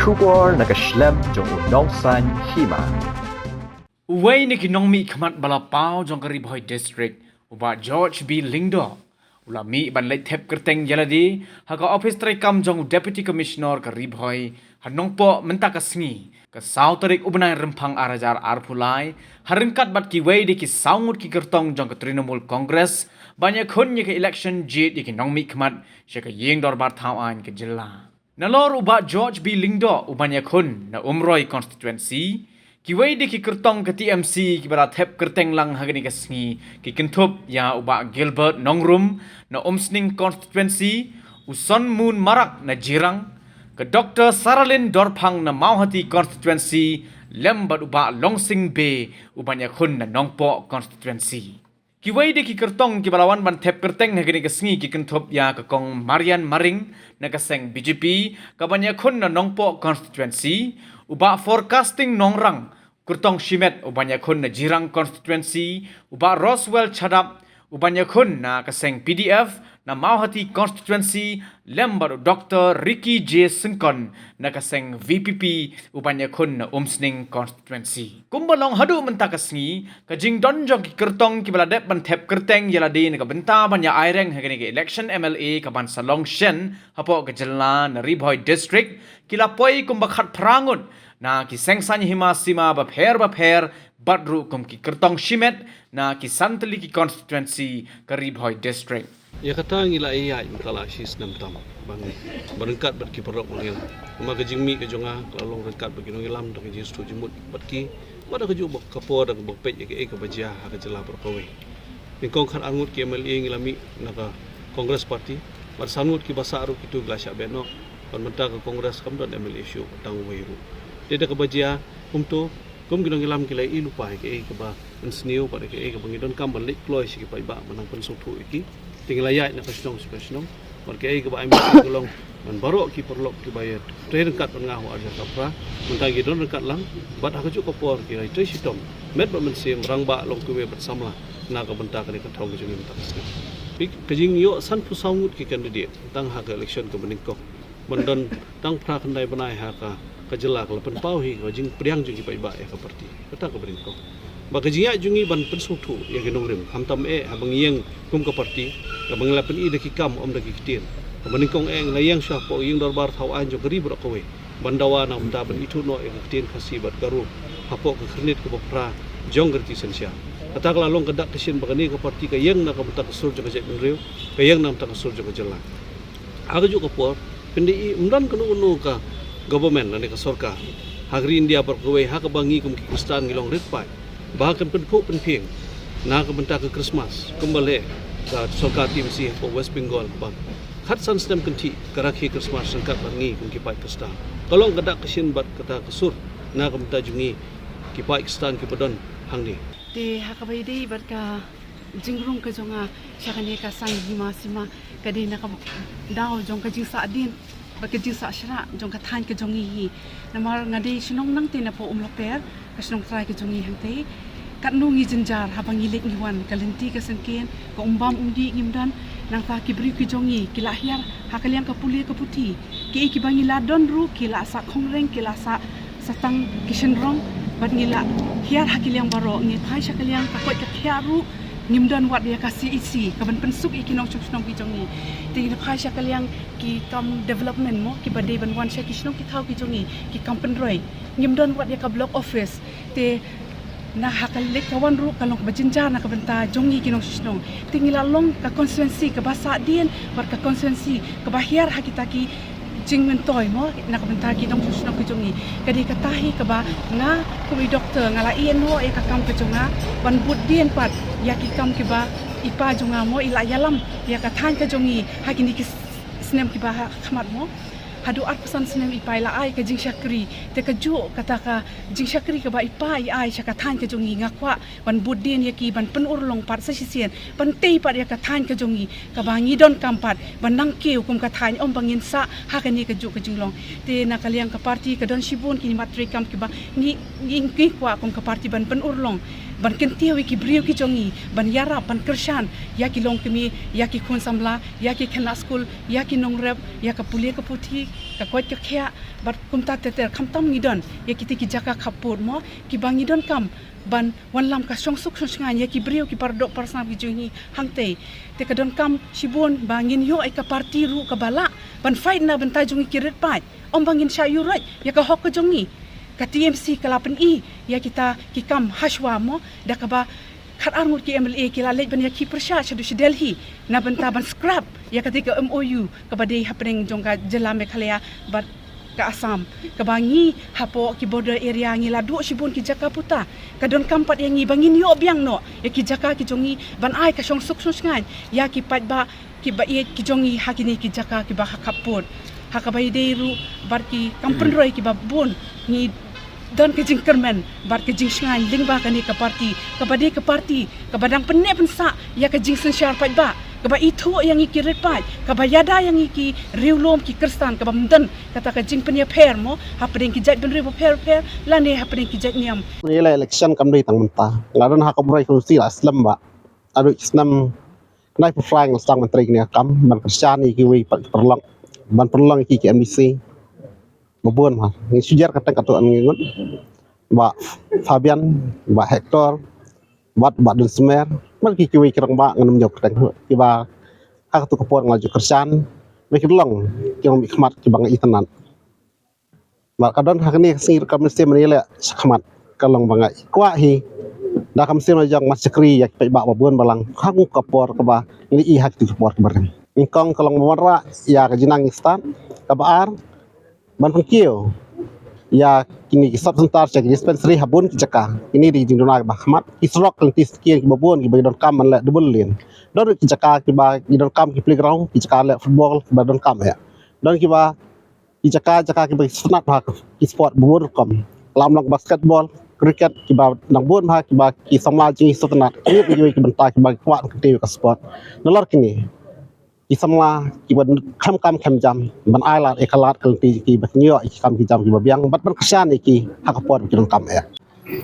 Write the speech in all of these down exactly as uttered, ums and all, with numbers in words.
Khubor na ka shlem jong u nongsaiñ hima. Uwei na ki nongmihkhmat ba la paw jong ka Ri Bhoi District, u Bah George B Lyngdoh, u la mih ban leit thep kyrteng ïa lade ha ka ophis treikam jong u Deputy Commissioner ka Ri Bhoi ha Nongpoh mynta ka sngi, ka saw tarik u bnai Rymphang ar hajar arphew lai, ha ryngkat bad kiwei de ki saw ngut ki kyrtong jong ka Trinamool Congress ban ïakhun ïa ka election jied ïa ki nongmihkhmat sha ka ïing dorbar thaw aiñ ka jylla. Nalor u Bah George B Lyngdoh u ban ïakhun na Umroi Constituency, kiwei de ki kyrtong ka T M C kiba la thep kyrteng lang ha kane ka sngi ki kynthup ïa u Bah Gilbert Nongrum na Umsning Constituency, u Sonmoon Marak na Jirang, ka Doctor Saralin Dorphang na Mawhati Constituency, lem bad u Bah Longsing Bey u ban ïakhun na Nongpoh Constituency. Kiwei de ki kyrtong kiba la wan ban thep kyrteng ha kane ka sngi ki kynthup ïa ka Kong Marian Maring na ka seng B J P, ka ban ïakhun na Nongpoh Constituency, u Bah Forecasting Nongrang, kyrtong shimet, u ban ïakhun na Jirang Constituency, u Bah Roswell Chadap, u ban ïakhun na ka seng P D F na Mawhati Constituency, lem bad u Doctor Ricky J Syngkon na ka seng V P P, u ban ïakhun na Umsning Constituency. Kumba long haduh mynta ka sngi, ka jingdon jong ki kyrtong kiba la dep ban thep kyrteng ïa lade na ka bynta ban ïa aireng ha kane ka election M L A ka ban sa long shen hapoh ka jylla na Ri Bhoi District, ki la poi kumba khatphra ngut na ki seng saiñ hima sima bapher bapher, bad ruh kum ki kyrtong shimet na ki san tylli ki constituency ka Ri Bhoi District. Ïa kata ngi la ïaid mynta la shi snem tam ba ngi, ba ryngkat bad ki paralok ba ngi la. Namar ka jingmih ka jong nga ka la long ryngkat bad ki nongïalam da ka jingsngewthuh jingmut bad ki, bad da kajuh ka por da kaba peit ïa kaei kaba jia ha ka jylla baroh kawei. Nyngkong khatar ngut ki M L A ngi la mih na ka Congress Party, bad san ngut kiba sah ruh kito ki la shah beh noh. Bad mynta ka Congress kam don M L A shuh, tang uwei ruh. Te da kaba jia kumto, kum ki nongïalam ki la ïohi lypa ïa kaei kaba mynsniew bad ïa kaei kaba ngi donkam ban leit kloi sha ki paidbah ban nang pynsngewthuh ïa ki. Te ngi la ïaid na ka shnong sha ka shnong, bad kaei kaba ai mynsiem ka long ban baroh ki paralok kiba ïatrei ryngkat bad nga ha u ar hajar khatphra, mynta ki don ryngkat lang, bad ha kajuh ka por ki la ïatrei shitom met bad mynsiem, rangbah, longkmie bad samla na ka bynta kane ka thong ka jong ngi mynta ka sngi. Ka jingïoh sanphew saw ngut ki candidate tang ha ka election kaba nyngkong, ban don tang phra khyndai bnai ha ka, ka jylla ka la pynpaw hi ka jingpdiang jong ki paidbah ïa ka party. Kata kaba nyngkong. Bad ka jingïaid jong ngi ban pynsngewthuh ïa ki nongrim, khamtam eh haba ngi ïeng kum ka party, kaba ngi la pyni da ki kam, ym da ki ktien. Kaba nyngkong eh ngi la ïeng sha hapoh ïing dorbar thaw aiñ jong ka ri baroh kawei, ban dawa na ka bynta ban ithuh noh ïa ka ktien Khasi bad Garo hapoh ka khyrnit kaba phra jong ka riti synshar. Kata ka la long ka dak ka shin ba kane ka party ka ïeng na ka bynta ka sur jong ka jaitbynriew, ka ïeng na ka bynta ka sur jong ka jylla. Ha kajuh ka por, pynban ym don kano kano ka government lane ka sorkar ha ka ri India baroh kawei ha kaba ngi kum ki Khristan ngi long rit paid ba kan pynphuh pynphieng na ka bynta ka Christmas kumba leh ka sorkar T M C hapoh West Bengal, kaba khatsan snem kynthih ka rakhe Christmas ryngkat bad ngi kum ki paid Khristan. Ka long ka dak ka shin bad kata ka sur na ka bynta jong ngi ki paid Khristan kiba don hangne. Te ha kaba ïadei bad ka jingrung ka jong nga sha kane ka saiñ hima sima, ka dei na ka daw jong ka jingsahdien bad ka jingsahshrah jong ka thaiñ ka jong ngi hi. Namar nga dei shnong nangta napoh Umlaper, ka shnong trai ka jong ngi hangta. Katno ngi jynjar haba ngi leit ngi wan, ka lynti ka syngkien, ka umbam umdih ngim don. Nangta ki briew ki jong ngi ki la hiar ha ka liang ka pule ka puthi. Kiei kiba ngi la don ruh ki la sah khongreng, ki la sah satang ki shynrong, bad ngi la hiar ha ki liang baroh, ngi phai sha ka liang ka koit ka khiah ruh ngim don wat ïa ka C E C ka ban pynsuk ïa ki nongshong shnong ki jong ngi. Te ngi phai sha ka liang ki kam development mo, kiba dei ban wan sha ki shnong ki thaw ki jong ngi, ki kam pynroi, ngim don wat ïa ka block office. Te na ha ka leit ka wan ruh ka long kaba jynjar na ka bynta jong ngi ki nongshong shnong. Te ngi la long ka constituency kaba sahdien bad ka constituency kaba hiar ha kita ki jingmyntoi mo na ka bynta ki nongshong shnong ki jong ngi. Ka dei kata hi kaba nga kum i doktor nga la ïehnoh ïa ka kam ka jong nga ban bud dien pat ïa ki kam kiba i pa jong nga mo i la ïalam ïa ka thaiñ ka jong ngi ha kine ki snem kiba ha khmat mo. Haduh arphew san snem i pa i la ai ka jingshakri, te kajuh kata ka jingshakri kaba i pa i ai sha ka thaiñ ka jong ngi nga kwah ban bud dien ïa ki, ban pynurlong pat sa shisien, ban tei pat ïa ka thaiñ ka jong ngi kaba ngi donkam pat ban nang kiew kum ka thaiñ, ym ba ngin sah ha kane kajuh ka jinglong. Te na ka liang ka party ka don shibun ki mat treikam kiba ngi, ngi, ngi kwah kum ka party ban pynurlong. ban kyntiew ïa ki briew ki jong ngi, ban ïarap, ban kyrshan ïa ki longkmie, ïa ki khun samla, ïa ki khynnah skul, ïa ki nongrep, ïa ka pule ka puthi, ka koit ka khiah, bad kumta ter ter. Khamtam ngi don ïa kita ki jaka khappud mo, kiba ngi donkam ban wanlam ka shongsuk shongshngaiñ ïa ki briew ki paradoh parasnam ki jong ngi hangtei. Te ka donkam shibun ba ngin ïoh ïa ka party ruh kaba lah ban fight na bynta jong ngi ki rit paid. Ym ba ngin shah ïuh ruh ïa ka hok ka jong ngi. Ka T M C ka la pyni ïa kita ki kam hashwa mo, da kaba khatar ngut ki M L A ki la leit ban ïakhih pyrshah shaduh sha Delhi na bynta ban scrap ïa kata ka M O U kaba dei hapdeng jong ka jylla Meghalaya bad ka Assam, kaba ngi hapoh ki border area ngi la duh shibun ki jaka puta. Ka donkam pat ïa ngi ba ngin ïoh biang noh ïa ki jaka ki jong ngi, ban ai ka shongsuk shongshngaiñ ïa ki paidbah kiba ïeit ki jong ngi ha kine ki jaka kiba ha khappud. Ha kaba ïadei ruh bad ki kam pynroi kiba bun, ngi don ka jingkyrmen bad ka jingshngaiñ lyngba kane ka party, kaba dei ka party kaba dang pynneh pynsah ïa ka jingsynshar paidbah, kaba ithuh ïa ngi ki rit paid, kaba ïada ïa ngi ki riewlum ki khristan, kaba ym don kata ka jingpynïapher mo hapdeng ki jaitbynriew bapher bapher lane hapdeng ki jait niam. Ïa la election kam dei tang mynta, nga don ha ka Umroi constituency la slem ba haduh ki snem khyndai phew phra nga sdang ban trei kane ka kam ban kyrshan ïa kiwei pat ki paralok, ban pynlong ïa ki ki M D C. Ba bun ha ngi shu jer kyrteng katto katne ngut, Bah Fabian, Bah Hector, bad Bah Dunsmer, bad ki kiwei ki rangbah ngan ym jop kyrteng, kiba ha kato ka por nga la ju kyrshan ba ki long ki nongmihkhmat kiba nga itynnad. Bad ka don ha kane ka sngi ruh ka mynsiem ngi leh shakhmat, ka long ba nga kwah hi da ka mynsiem la jong ban shakri ïa ki paidbah ba bun balang ha ka por kaba ngi ïohi ha kito ki por kiba rim. Nyngkong ka long ban wanrah ïa ka jingnang jingstad, kaba ar ban pynkiew ïa kine ki sub center, ïa ki dispensary ha bun ki jaka. Kine dei ki jingduna kiba khmat, ki surok lynti syngkien kiba bun kiba ngi donkam ban leh double lane. Don ruh ki jaka kiba ngi donkam ki playground, ki jaka leh football kiba donkam eh. Don kiba ki jaka jaka kiba ki sngewtynnat bha ki sport ba bun rukom. Lam long basketball, cricket, kiba dang bun bha kiba ki samla jong ngi sngewtynnat. Kine ki wei ki bynta kiba ki kwah kyntiew ka sport. Nalor kine ki samla kiba khlem kam khlem jam ban ai lad ïa ka lad ka lynti ki ba ki ïoh ïa ki kam ki jam kiba biang bad ban kyrshan ïa ki ha ka por ba ki donkam eh.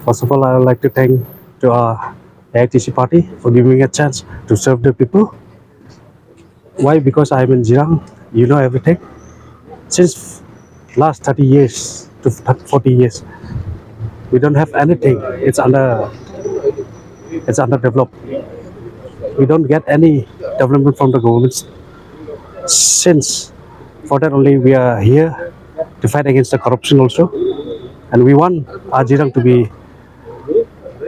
First of all, I would like to thank to our A I T C party for giving me a chance to serve the people. Why? Because I'm in Jirang, you know everything. Since last thirty years to forty years, we don't have anything. It's under, it's underdeveloped. We don't get any development from the government. Since for that only we are here to fight against the corruption also. And we want our Jirang to be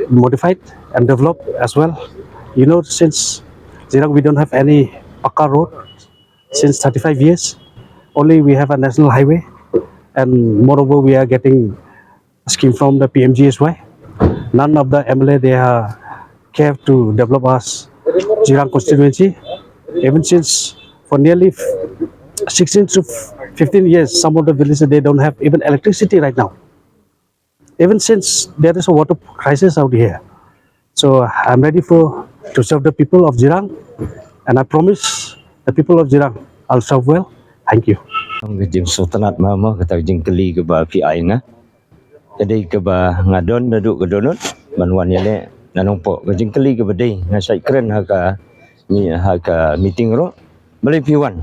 modified and developed as well. You know, since Jirang we don't have any pakka road since thirty-five years. Only we have a national highway, and moreover we are getting scheme from the P M G S Y. None of the M L A they are care to develop us Jirang constituency. Even since for nearly f- sixteen to fifteen years, some of the villages they don't have even electricity right now. Even since there is a water crisis out here. So I'm ready for to serve the people of Jirang, and I promise the people of Jirang I'll serve well. Thank you. Ka jingsngewtynnat ma ma kata ka jingkylli kaba phi ai nga. Ka dei kaba nga don naduh ka dohnud ban wan ïaleh na Nongpoh. Ka jingkylli kaba dei nga shait kren ha ka, ha ka meeting ruh. Balei phi wan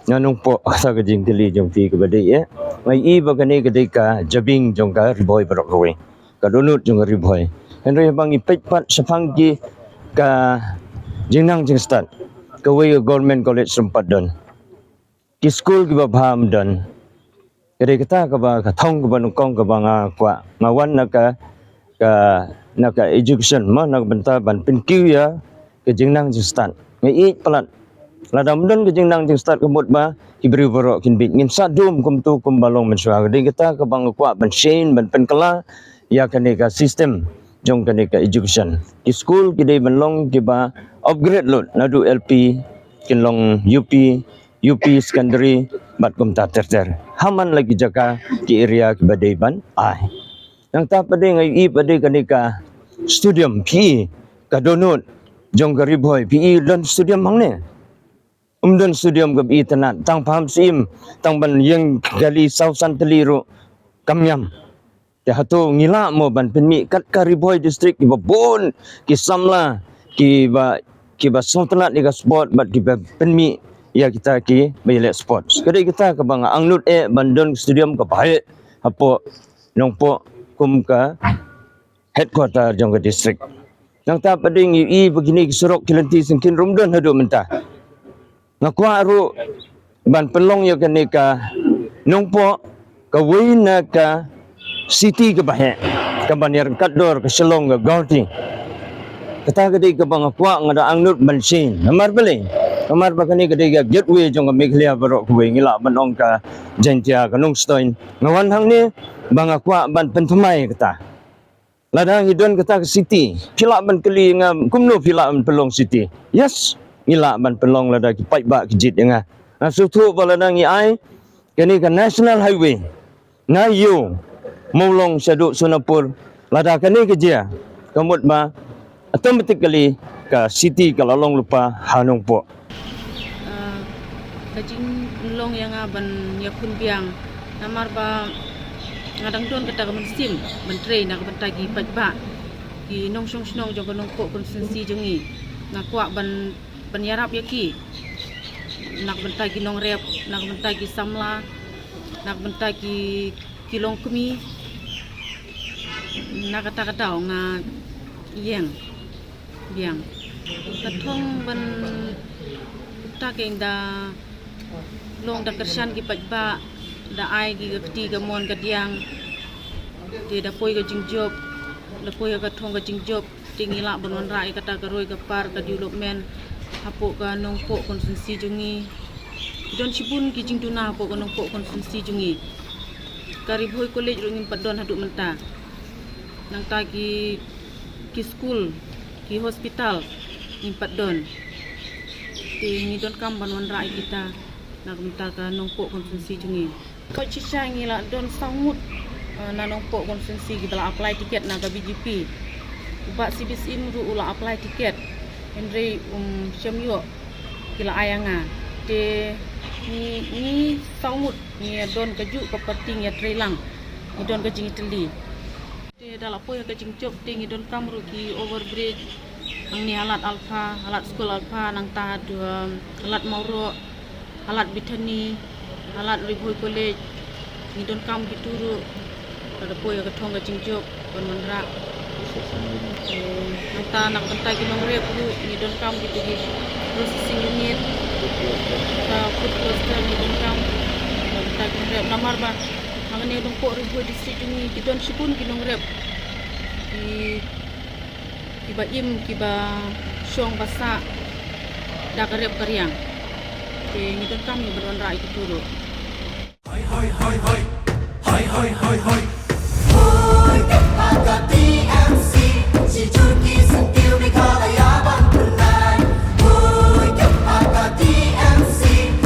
na Nongpoh? Kata ka jingkylli jong phi kaba dei eh. Nga i ba kane ka dei ka jabieng jong ka Ri Bhoi baroh kawei, ka dohnud jong ka Ri Bhoi. Hynrei haba ngi peit pat shaphang ki ka jingnang jingstad, kawei ka Government College ruh ym pat don, ki skul kiba bha ym don. Ka dei kata kaba ka thong kaba nyngkong kaba nga kwah, nga wan na ka, ka na ka education mo, na ka bynta ban pynkiew ïa ka jingnang jingstad. Nga ïeit palat lada ym don ka jingnang jingstad ka mut ba ki briew baroh kin bieit. Ngin sa dum kumto kumba long mynshuwa. Ka dei kata kaba nga kwah ban shane ban pynkylla ïa kane ka system jong kane ka education. Ki skul ki dei ban long kiba upgrade lut naduh L P kin long U P, U P secondary bad kumta ter ter. Ha man la ki jaka ki area kiba dei ban ai. Nangta pat dei nga i pat dei kane ka stadium phi i, ka dohnud jong ka Ri Bhoi, phi i don stadium hangne? Ym don stadium kaba itynnad, tang pham syiem, tang ban ïeng kali saw san tylli ruh kam ñiam. Te hato ngi lah mo ban pynmih kat ka Ri Bhoi District kiba bun ki samla kiba, kiba sngewtynnat ïa ka sport bad kiba pynmih ïa kita kiba ïaleh sport. Ka dei kata kaba nga angnud eh ban don stadium kaba heh hapoh Nongpoh kum ka headquarter jong ka district. Nangta pat dei ngi ïohi ba kine ki surok ki lynti syngkien ruh ym don haduh mynta. Nga kwah ruh ban pynlong ïa kane ka Nongpoh kawei na ka city kaba heh, kaban ïaryngkat dor ka Shillong, ka Guwahati. Kata ka dei kaba nga kwah, nga da angnud ban shim. Namar balei? Namar ba kane ka dei ka gateway jong ka Meghalaya baroh kawei, ngi lah ban ong ka Jaintia, ka Nongstoiñ. Nga wan hangne ba nga kwah ban pynthymmai kata. Lada ngi don kata ka city, phi lah ban kylli nga kumno phi lah ban pynlong city. Yes, ngi lah ban pynlong lada ki paidbah ki jied ïa nga. Nga sngewthuh ba lada ngi ai kane ka National Highway na ïew Mawlong shaduh Sonapur, lada kane ka jia, ka mut ba automatically ka city ka la long lypa ha Nongpoh. Ah, ka jinglong ïa nga ban ïakhun biang namar ba nga dang don kata ka mynsiem ban trei na ka bynta ki paidbah, ki nongshong shnong jong ka Nongpoh constituency jong ngi. Nga kwah ban, ban ïarap ïa ki na ka bynta ki nongrep, na ka bynta ki samla, na ka bynta ki, ki longkmie, na kata ka daw nga ïeng biang. Ka thong ban, ta keiñ da long da kyrshan ki paidbah, da ai ki ka kti ka mon ka diang. Te da poi ka jingjop, da poi ka thong ka jingjop, te ngi lah ban wanrah ïa kata ka roi ka par ka development hapoh ka Nongpoh constituency jong ngi. Ki don shibun ki jingduna hapoh ka Nongpoh constituency jong ngi. Ka Ri Bhoi College ruh ngim pat don haduh mynta. Nangta ki, ki skul, ki hospital ngim pat don. Te ngi donkam ban wanrah ïa kita na ka bynta ka Nongpoh constituency jong ngi. Koit shisha ngi la don saw ngut, eh, na Nongpoh constituency kiba la apply ticket na ka B J P. U Bah C B Syiem ruh u la apply ticket, hynrei um shym ïoh, ki la ai ïa nga. Te ngi, ngi saw ngut ngi don kajuh ka party ngi ïatrei lang, ngi don ka jingïatylli. Te da la poi ha ka jingjop te ngi donkam ruh ki overbridge hangne ha Lad Alpha, ha Lad Skul Alpha, nangta haduh, um, ha Lad Mawroh, ha Lad Bethany, ha Lad Ri Bhoi College. Ngi donkam kito ruh, lada poi ha ka thong ka jingjop ban wanrah. Nangta na ka bynta ki nongrep ruh ngi donkam kito ki processing unit, ka food cluster ngi donkam. Na ka bynta ki nongrep namar ba hangne Nongpoh Ri Bhoi District jong ngi ki don shibun ki nongrep, ki, kiba im, kiba shong ba sah da ka rep ka riang. Te ngi donkam ngi ban wanrah ïa kito ruh. Hoi, hoi, hoi, hoi. Hoi, hoi, hoi, hoi. Hoi, ka T M C, shi jur ki syntiew Meghalaya ban pynlait. Hoi, ka T M C,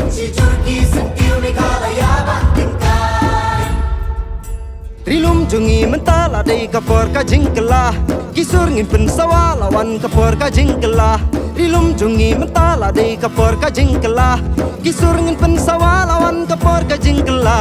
shi jur ki syntiew Meghalaya ban tyngkai. Ri lum jong ngi mynta la dei ka por ka jingkylla. Ki sur ngin pynsawa la wan ka por ka jingkylla. Ri lum jong ngi mynta la dei ka por ka jingkylla. Ki sur ngin pynsawa la wan ka por ka jingkylla.